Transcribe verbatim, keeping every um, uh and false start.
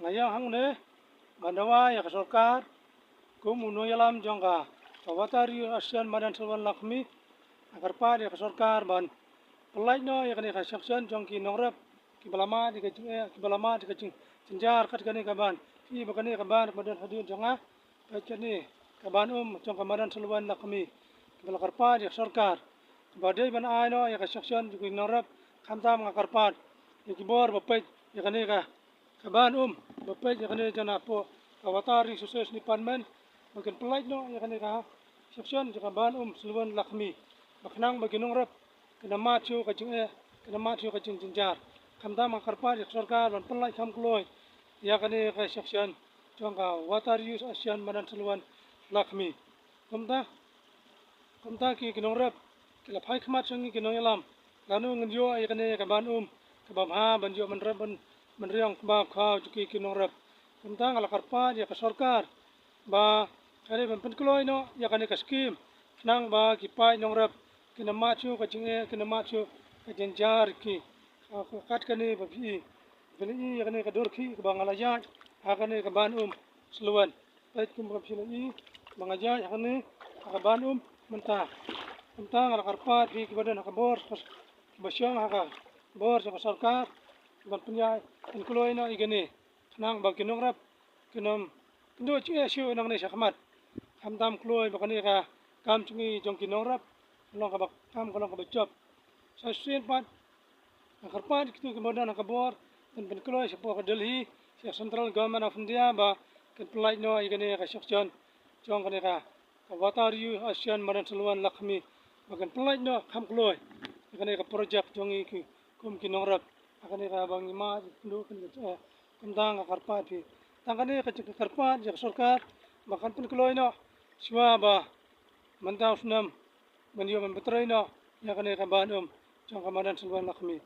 Nga ïeng hangne ban dawa ïa ka sorkar kum u nongïalam jong ka, ka Water Reuse Action Madan Silwan Lakhmi. Nga kyrpad ïa ka sorkar ban pynlait noh ïa kane ka section jong ki nongrep kiba la mad ïa ka jingeh, kiba la mad ïa ka jing, jynjar kat kane ka ban. Phi ba kane ka ban ba don hadien jong nga. Peit kane ka ban um jong ka Madan Silwan Lakhmi, kiba la kyrpad ïa ka sorkar ba dei ban ai noh ïa ka section jong ki nongrep. Khamtam nga kyrpad ïa ki bor ba peit ïa kane ka, ka ban um ba peit ïa kane jong na poh ka Water Resources Department ba kin pynlait noh ïa kane ka section jong ka ban um Silwan Lakhmi, ba khnang ba ki nongrep kin ym mad shuh ka jingeh, kin ym mad shuh ka jingjynjar. Khamtam nga kyrpad ïa ka sorkar ban pynlait kham kloi ïa kane ka section jong ka Water Reuse Action Madan Silwan Lakhmi. Kumta, kumta ki, ki nongrep ki la phai khmat sha ngi ki nongïalam, lano ngin ïoh ïa kane ka ban um kaba bha ban ïoh ban rep ban, ban riang kaba khaw jong ki, ki nongrep. Kumta nga la kyrpad ïa ka sorkar ba ka dei ban pynkloi noh ïa kane ka skim khnang ba ki paid nongrep kin ym mad shuh ka jingeh, kin ym mad shuh ka jynjar ki. Ka, ka kat kane ba phi i, phi la i ïa kane ka dur khih kaba nga la ïaid ha kane ka ban um Silwan. Peit kumba phi la i ba nga ïaid ha kane ha ka ban um mynta. Mynta nga la kyrpad phi kiba don ha ka bor, kiba shong ha ka bor jong ka sorkar ban pynïaid pynkloi noh ïa kane khnang ba ki nongrep kin ym, kin duh jingeh shuh nangne sha khmat. Khamtam kloi ba kane ka kam jong ngi jong ki nongrep ka long kaba, kam ka long kaba jop. Sa shisien pat nga kyrpad ïa kito kiba don ha ka bor ban pynkloi shapoh ka Delhi, sha Central Government of India ba kin pynlait noh ïa kane ka section jong kane ka, ka Water Reuse Action Madan Silwan Lakhmi, ba kin pynlait noh kham kloi ïa kane ka project jong ngi ki kum ki nongrep ha kane kaba ngi mad, kin duh, kin duh, eh, kumta nga kyrpad phi. Tang kane ka jingkyrpad ïa ka sorkar ba kan pynkloi noh shuwa ba mynta u snem ban ïoh ban pyntrei noh ïa kane ka ban um jong ka Madan Silwan Lakhmi.